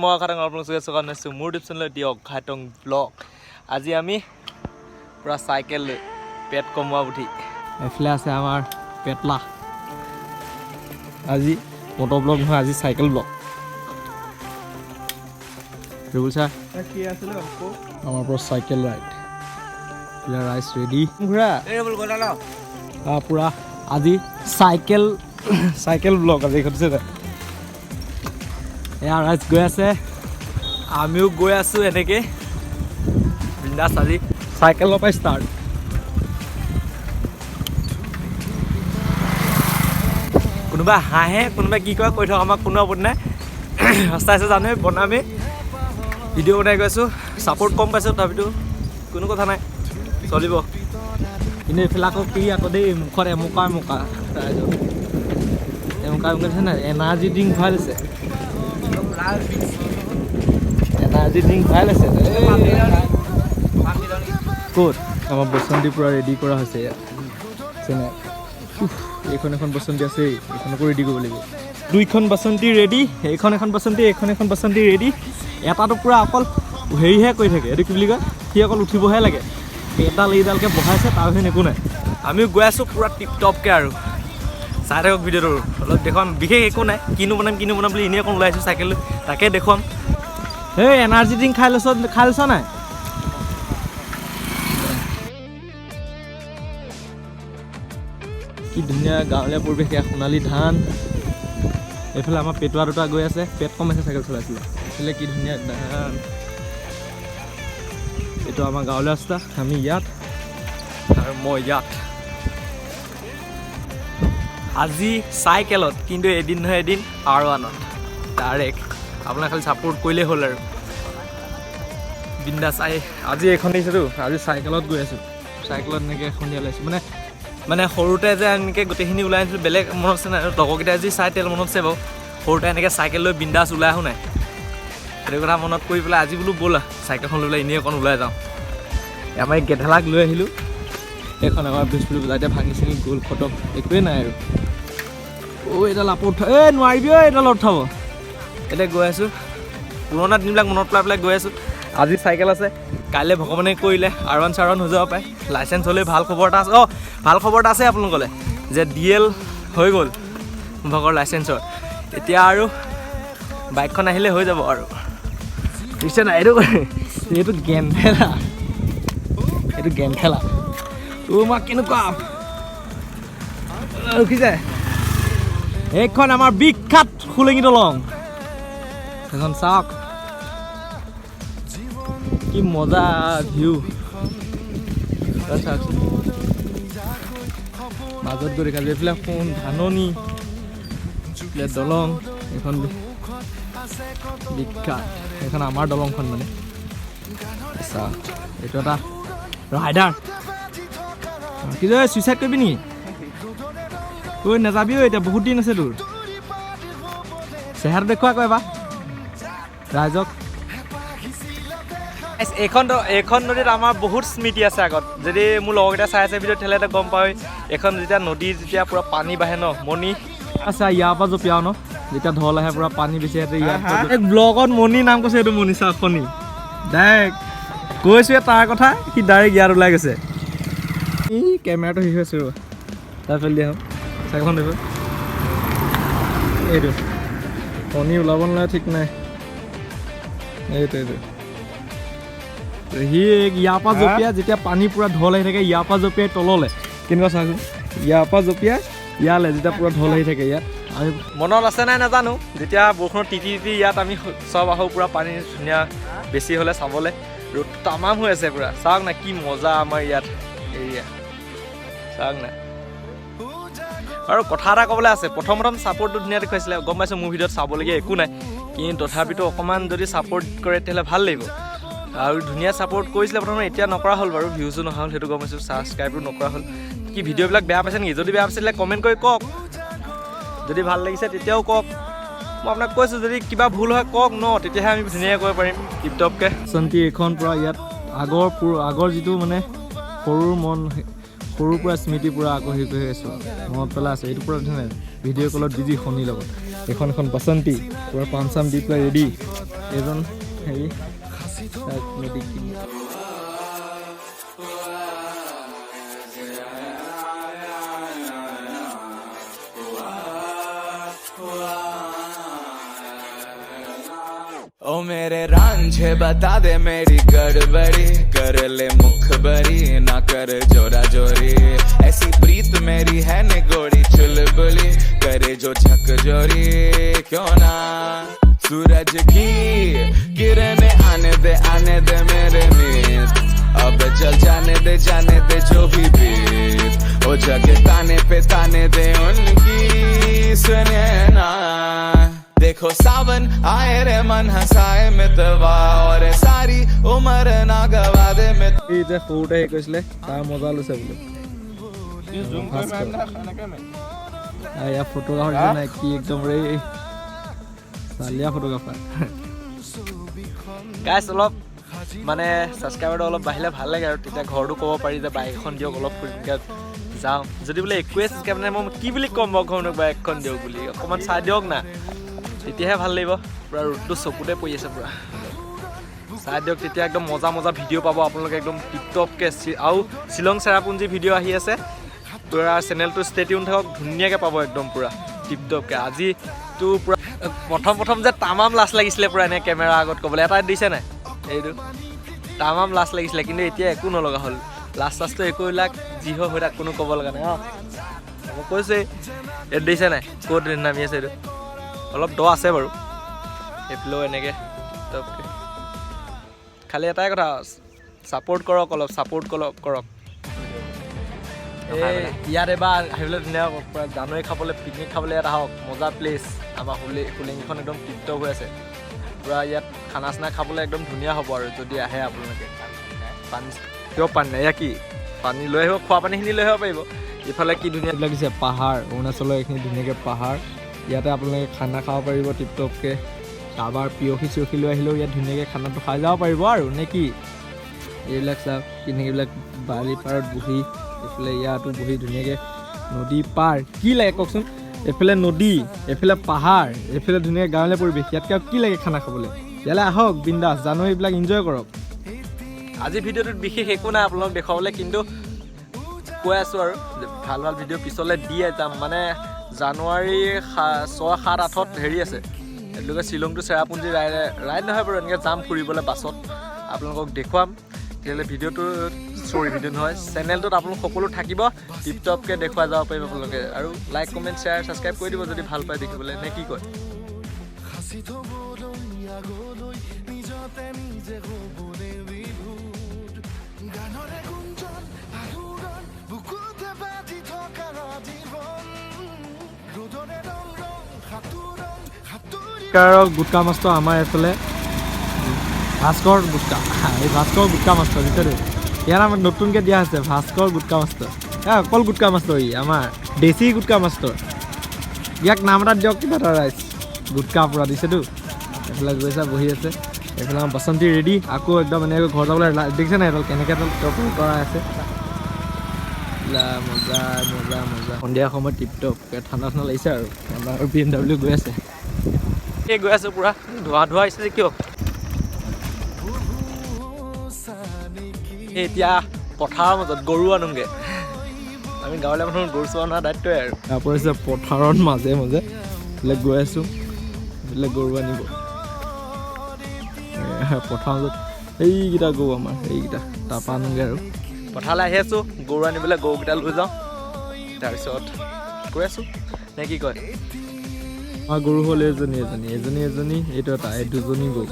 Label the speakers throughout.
Speaker 1: মই খাটাং আপোনালোক আছোঁ মোৰ ইউটিউব চেনেলত দিয়ক খাটং ব্লগ। আজি আমি পূৰা চাইকেল লৈ পেট কমোৱা বুদ্ধি। এইফালে আছে আমাৰ পেটলা। আজি মটৰ ব্লগ নহয়, আজি চাইকেল ব্লগ। ৰুবুল ছাৰ।
Speaker 2: কি আছিলে আকৌ?
Speaker 1: আমাৰ পৰা চাইকেল ৰাইড, ৰাইজ ৰেডি ঘূৰা। পূৰা আজি চাইকেল চাইকেল ব্লগ আজি ঘটিছে। এয়া ৰাইজ গৈ আছে, আমিও গৈ আছোঁ এনেকৈ বিন্দাছ। আজি চাইকেলৰ পৰা ষ্টাৰ্ট। কোনোবা হাঁহে, কোনোবাই কি কয় কৈ থাকক, আমাক কোনো আপত্তি নাই। ৰাস্তা আছে জানোৱে, বনামেই। ভিডিঅ' বনাই গৈ আছোঁ। ছাপৰ্ট কম পাইছোঁ, তথাপিতো কোনো কথা নাই, চলিব। কিন্তু এইফালে আকৌ কি আকৌ দেই, মুখত এমুকা এমুকা ৰাইজৰ এমুকা এমুকা দিছে নাই, এনাৰ্জি ড্ৰিংক ভৰাই লৈছে, এনাৰ্জি ড্ৰিংক ভৰাই লৈছে। ক'ত আমাৰ বসন্তী পূৰা ৰেডি কৰা হৈছে ইয়াত আছে নাই? উফ, এইখন এখন বসন্তী আছে, এইখনকো ৰেডি কৰিব লাগিব। দুইখন বাচন্তি ৰেডি, এইখন এখন বাচন্তি, এইখন এখন বাচন্তি ৰেডি। এটাটো পূৰা অকল হেৰিহে কৰি থাকে, এইটো কি বুলি কয়, সি অকল উঠিবহে লাগে। এডাল এইডালকৈ বহাইছে, তাৰ বাহিৰে একো নাই। আমিও গৈ আছোঁ পূৰা টিপ টপকৈ আৰু চাই থাকক ভিডিঅ'টো, অলপ দেখুৱাম। বিশেষ একো নাই, কিনো বনাম কিনো বনাম বুলি এনেই অকণ ওলাই আহিছোঁ চাইকেল লৈ, তাকে দেখুৱাম। এই এনাৰ্জি ড্ৰিংক খাই লৈছ, খাই লৈছ নাই? কি ধুনীয়া গাঁৱলীয়া পৰিৱেশ এয়া, সোণালী ধান। এইফালে আমাৰ পেটুৱা দুটা গৈ আছে, পেট কমাইছে চাইকেল চলাইছিলে। এইফালে কি ধুনীয়া ধান। এইটো আমাৰ গাঁৱলীয়া ৰাস্তা, আমি ইয়াত আৰু মই ইয়াত। আজি চাইকেলত, কিন্তু এদিন নহয় এদিন আৰ ওৱানত ডাইৰেক্ট। আপোনাক খালি ছাপোৰ্ট কৰিলেই হ'ল আৰু বিন্দাছ। আই আজি এইখন দেখিছেতো, আজি চাইকেলত গৈ আছোঁ। চাইকেলত এনেকৈ সন্ধিয়া ওলাইছোঁ। মানে মানে সৰুতে যে এনেকৈ গোটেইখিনি ওলাই আনিছিলোঁ, বেলেগ মনত আছে নাই? লগৰকেইটাই যি চাই তেল মনত আছে বাৰু। সৰুতে এনেকৈ চাইকেল লৈ বিন্দাছ ওলাই আহোঁ নাই, সেইটো কথা মনত কৰি পেলাই আজি বোলো ব'লা চাইকেলখন লৈ পেলাই এনেই অকণ ওলাই যাওঁ। আমাৰ এই গেধেলাক লৈ আহিলোঁ। এইখন আমাৰ বৃহস্পতি বজাৰ, এতিয়া ভাঙি চিঙি গ'ল, খতম, একোৱেই নাই আৰু। অ' এইডাল আকৌ উঠা, এই নোৱাৰিবি ঐ এইডাল উঠাব। এতিয়া গৈ আছোঁ, পুৰণা দিনবিলাক মনত পেলাই পেলাই গৈ আছোঁ। আজি চাইকেল আছে, কাইলৈ ভগৱানে কৰিলে আৰ ওৱান চাৰ ওৱান হৈ যাব পাৰে। লাইচেঞ্চ হ'লে ভাল খবৰ এটা আছে। অঁ, ভাল খবৰ এটা আছে আপোনালোকলৈ যে ডি এল হৈ গ'ল ভাগৰ লাইচেঞ্চৰ। এতিয়া আৰু বাইকখন আহিলে হৈ যাব আৰু। বুজিছে নাই? এইটো এইটো গেম খেলা, এইটো গেম খেলা। অ' মা, কেনেকুৱা ৰখি যায়। এইখন আমাৰ বিখ্যাত সোলেঙি দলং, সেইখন চাওক, কি মজা ভিউ চাওকচোন। মাজত গৈ দেখা যায় এইফালে সোণ ধাননি, এইফালে দলং এইখন বিখ্যাত। এইখন আমাৰ দলংখন মানে চাওক। এইটো এটা ৰাইডাৰ কি যে চুইচাইড কৰিবি নেকি? ঐ নাযাবি ঐ, এতিয়া বহুত দিন আছে তোৰ। চেহেৰাটো দেখুওৱা আকৌ এবাৰ ৰাইজক। এইখন এইখন নদীত আমাৰ বহুত স্মৃতি আছে আগত। যদি মোৰ লগৰকেইটা চাই আছে ভিডিঅ'ত, তেতিয়াহ'লে গম পাই। এইখন যেতিয়া নদী যেতিয়া পূৰা পানী বাঢ়ে ন, মণি আচ্ছা ইয়াৰ পৰা জঁপিয়াও ন, যেতিয়া ঢল আহে পূৰা পানী বেছি আহে ইয়াত। এক ব্লগত মণি নাম কৈছে, এইটো মণি চাওক, শনি ডাইৰেক্ট কৈছোৱে তাৰ কথা, সি ডাইৰেক্ট ইয়াত ওলাই গৈছে। এই কেমেৰাটো শেষ হৈছে, ৰ'বা তাৰ পেলি দিয়া। চাইকেলখন দেখোন, এইটো কণী ওলাব নালাগে, ঠিক নাই। এইটো এইটো সি ইয়াৰ পৰা জঁপিয়াই, যেতিয়া পানী পূৰা ঢল আহি থাকে, ইয়াৰ পৰা জঁপিয়াই তললে। কেনেকুৱা চাওকচোন, ইয়াৰ পৰা জঁপিয়াই ইয়ালে যেতিয়া পূৰা ঢল আহি থাকে ইয়াত। আমি মনত আছে নাই নাজানো, যেতিয়া বৰষুণত তিতি তিতি ইয়াত আমি চব আহোঁ, পূৰা পানী ধুনীয়া বেছি হ'লে চাবলৈ। ৰ'দটো তামাম হৈ আছে পূৰা, চাওক না কি মজা আমাৰ ইয়াত এৰিয়া, চাওক না। আৰু কথা এটা ক'বলৈ আছে, প্ৰথম প্ৰথম ছাপৰ্টটো ধুনীয়া দেখুৱাইছিলে, গম পাইছোঁ মোৰ ভিডিঅ'ত চাবলগীয়া একো নাই, কিন্তু তথাপিতো অকণমান যদি ছাপৰ্ট কৰে তেতিয়াহ'লে ভাল লাগিব। আৰু ধুনীয়া ছাপৰ্ট কৰিছিলে প্ৰথমে, এতিয়া নকৰা হ'ল বাৰু, ভিউজো নহা হ'ল, সেইটো গম পাইছোঁ, ছাবস্ক্ৰাইবো নকৰা হ'ল। কি ভিডিঅ'বিলাক বেয়া পাইছে নেকি? যদি বেয়া পাইছে তেতিয়াহ'লে কমেণ্ট কৰি কওক, যদি ভাল লাগিছে তেতিয়াও কওক। মই আপোনাক কৈছোঁ, যদি কিবা ভুল হয় কওক ন, তেতিয়াহে আমি ধুনীয়াকৈ কৰিব পাৰিম টিপটপকৈ। চন্তি এইখন পূৰা ইয়াত আগৰ আগৰ যিটো মানে সৰুৰ মন, সৰুৰ পৰা স্মৃতি পূৰা আকৌ হেৰি কৰি আছোঁ, মনত পেলাই আছে। এইটো পূৰা ধুনীয়া ভিডিঅ' কলত বিজি শনিৰ লগত। এইখন এখন বাসন্তী, পূৰা পাণ চান দি পেলাই ৰেডি। এইজন হেৰি তাক নদী কিনাৰত।
Speaker 2: ओ मेरे रांझे, बता दे मेरी गड़बड़ी, कर ले मुखबरी, ना कर जोरा जोरी। ऐसी प्रीत मेरी है निगोड़ी चुलबुली, करे जो झक जोरी। क्यों ना सूरज की किरणें आने दे, आने दे मेरे मीत, अब चल जाने दे, जाने दे जो भी बीत। ओ जग ताने पे ताने दे उनकी, सुने ना। देखो सावन आए रे, मन हंसाए मितवा, और सारी उम्र ना गवा दे मित
Speaker 1: এই যে সৰুতে হেৰি কৰিছিলে, তাৰ মজা লৈছে বোলো। ভাস্কৰ। ইয়াৰ ফটোগ্ৰাফাৰ নাই কি, একদম ৰে চালিয়া ফটোগ্ৰাফাৰ। গাইছ, অলপ মানে ছাবস্ক্ৰাইবাৰটো অলপ বাঢ়িলে ভাল লাগে আৰু তেতিয়া ঘৰতো ক'ব পাৰি যে বাইক এখন দিয়ক, অলপ ফুৰিমগৈ যাওঁ। যদি বোলে একোৱে ছাবস্ক্ৰাইব নাই, মই কি বুলি ক'ম বাৰু ঘৰনো বাইকখন দিয়ক বুলি? অকণমান চাই দিয়ক না, তেতিয়াহে ভাল লাগিব। পূৰা ৰ'দটো চকুতে পৰি আছে, পূৰা চাই দিয়ক, তেতিয়া একদম মজা মজা ভিডিঅ' পাব আপোনালোকে, একদম টিপটপকৈ। আৰু শ্বিলং চেৰাপুঞ্জী ভিডিঅ' আহি আছে পূৰা। চেনেলটো ষ্টে টিউন থাকক, ধুনীয়াকৈ পাব একদম পূৰা টিপটপকৈ। আজিতো পূৰা প্ৰথম প্ৰথম যে তামাম লাজ লাগিছিলে পূৰা এনেই কেমেৰা আগত ক'বলৈ, এটা দিছে নাই এইটো, তামাম লাজ লাগিছিলে। কিন্তু এতিয়া একো নলগা হ'ল লাজ চাজটো একো, এইবিলাক যি হয় হৈ থাক, কোনো ক'ব লগা নাই। অঁ, মই কৈছোৱেই। এইটো দিছে নাই, ক'ত নামি আছে এইটো, অলপ দ আছে বাৰু। এইফালেও এনেকৈ টিপটপকৈ। খালি এটাই কথা, ছাপৰ্ট কৰক, অলপ ছাপৰ্ট কৰক কৰক। এই ইয়াত এবাৰ আহিবলৈ ধুনীয়া পূৰা জানুৱাৰী খাবলৈ, পিকনিক খাবলৈ ইয়াত আহক, মজা প্লেচ। আমাৰ সোলেঙীখন একদম টিপটপ হৈ আছে পূৰা। ইয়াত খানা চানা খাবলৈ একদম ধুনীয়া হ'ব আৰু যদি আহে আপোনালোকে। পানী কিয় পানী নাই ইয়াত? কি পানী লৈ আহিব, খোৱা পানীখিনি লৈ আহিব পাৰিব। ইফালে কি ধুনীয়া লাগিছে পাহাৰ, অৰুণাচলৰ এইখিনি ধুনীয়াকৈ পাহাৰ। ইয়াতে আপোনালোকে খানা খাব পাৰিব টিপটপকৈ। কাৰোবাৰ পিয়সি চিয়সি লৈ আহিলেও ইয়াত ধুনীয়াকৈ খানাটো খাই যাব পাৰিব আৰু নে কি? এইবিলাক চাওক কি ধুনীয়াকৈ, এইবিলাক বালি পাৰত বহি, এইফালে ইয়াতো বহি ধুনীয়াকৈ নদী পাৰ। কি লাগে কওকচোন? এইফালে নদী, এইফালে পাহাৰ, এইফালে ধুনীয়া গাঁৱলীয়া পৰিৱেশ, ইয়াতকৈ আৰু কি লাগে খানা খাবলৈ? ইয়ালৈ আহক, বিন্দাছ জানো, এইবিলাক এনজয় কৰক। আজি ভিডিঅ'টোত বিশেষ একো নাই আপোনালোক দেখুৱাবলৈ, কিন্তু কৈ আছোঁ আৰু যে ভাল ভাল ভিডিঅ' পিছলৈ দিয়ে যাম। মানে জানুৱাৰী 6, 7, 8ত হেৰি আছে, এইটোকে Shillong to Cherrapunji ride, ride নহয় বাৰু, এনেকৈ যাম ফুৰিবলৈ বাছত, আপোনালোকক দেখুৱাম। তেতিয়াহ'লে ভিডিঅ'টো, চৰি, ভিডিঅ' নহয়, চেনেলটোত আপোনালোক সকলো থাকিব, টিপ টপকৈ দেখুৱাই যাব পাৰিব আপোনালোকে। আৰু লাইক, কমেণ্ট, শ্বেয়াৰ, ছাবস্ক্ৰাইব কৰি দিব যদি ভাল পায় দেখিবলৈ, নে কি কয়?
Speaker 3: সাঁচি থবলৈ আগলৈ নিজতে নিজে হ'বনে বিভোৰ, গানৰে গুঞ্জন আলোড়ন বুকুতে বাজি থকা জীৱন, ৰ'দৰে ৰং ৰং সাঁতোৰং সাঁতুৰি।
Speaker 1: গুটকা মাষ্টৰ আমাৰ এইফালে ভাস্কৰ গুটকা, এই ভাস্কৰ গুটকা মাষ্টৰ দিছে দেই। ইয়াত আমাক নতুনকৈ দিয়া হৈছে ভাস্কৰ গুটকা মাষ্টৰ। এ অকল গুটকা মাষ্টৰ ই, আমাৰ দেশী গুটকা মাষ্টৰ। ইয়াক নাম এটা দিয়ক কিবা এটা ৰাইজ। গুটকা পূৰা দিছেতো। এইফালে গৈছে, বহি আছে। এইফালে আমাৰ বাসন্তী ৰেডি, আকৌ একদম এনেকৈ ঘৰ যাবলৈ। দেখিছে নাই এইডাল কেনেকৈ তৰ্ক কৰাই আছে? লা মজা মজা মজা। সন্ধিয়া সময়ত টিপ টপ ঠাণ্ডা ঠাণ্ডা লাগিছে আৰু আমাৰ BMW গৈ আছে। এই গৈ আছোঁ, পূৰা ধোঁৱা ধোঁৱা আহিছে যে কিয়? এই এতিয়া পথাৰৰ মাজত গৰু আনোগৈ আমি। গাঁৱলীয়া মানুহ, গৰু চৰু অনা দায়িত্বই আৰু। তাৰ পৰা পথাৰত মাজে মাজে এইবিলাক গৈ আছোঁ, এইবিলাক গৰু আনিব। পথাৰৰ মাজত এইকেইটা গৰু আমাৰ, এইকেইটা তাৰপৰা আনোগৈ আৰু। পথাৰলৈ আহি আছোঁ গৰু আনিবলৈ, গৰুকেইটা লৈ যাওঁ, তাৰপিছত গৈ আছোঁ, নে কি কয়? আমাৰ গৰু হ'ল এজনী, এজনী, এজনী, এজনী, এইটো এটা, এই দুজনী গৰু,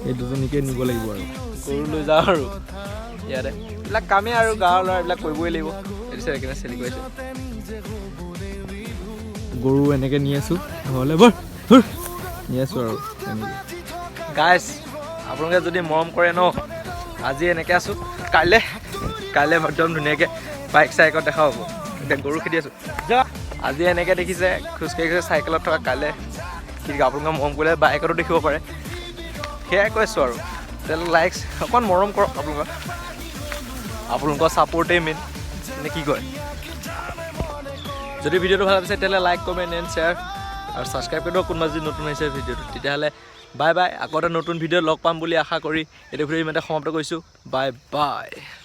Speaker 1: এই দুজনীকে নিব লাগিব আৰু গৰু লৈ যাওঁ আৰু ইয়াতে এইবিলাক কামেই আৰু গাঁৱৰ ল'ৰা, এইবিলাক কৰিবই লাগিব। এইটো চাই কেনে চেলি কৰিছে। গৰু এনেকৈ নি আছোঁ ঘৰলৈ, বৰ হুৰ, নি আছোঁ আৰু এনেকৈ। গাইছ, আপোনালোকে যদি মৰম কৰে ন, আজি এনেকৈ আছোঁ, কাইলৈ একদম ধুনীয়াকৈ বাইক চাইকত দেখা হ'ব। এতিয়া গৰু খেদি আছোঁ। যা, আজি এনেকৈ দেখিছে খোজকাঢ়ি খোজ চাইকেলত থকা, কাইলৈ কি আপোনালোকে মৰম কৰিলে বাইকতো দেখিব পাৰে। সেয়াই কৈছোঁ আৰু, তেতিয়াহ'লে লাইক অকণ মৰম কৰক। আপোনালোকৰ ছাপৰ্টেই মেইন, নে কি কয়? যদি ভিডিঅ'টো ভাল পাইছে, তেতিয়াহ'লে লাইক, কমেণ্ট এণ্ড শ্বেয়াৰ। আৰু ছাবস্ক্ৰাইব কৰি দিব কোনোবা যদি নতুন আহিছে ভিডিঅ'টো। তেতিয়াহ'লে বাই বাই, আকৌ এটা নতুন ভিডিঅ' লগ পাম বুলি আশা কৰি এইটো ভিডিঅ' ইমানতে সমাপ্ত কৰিছোঁ। Bye bye.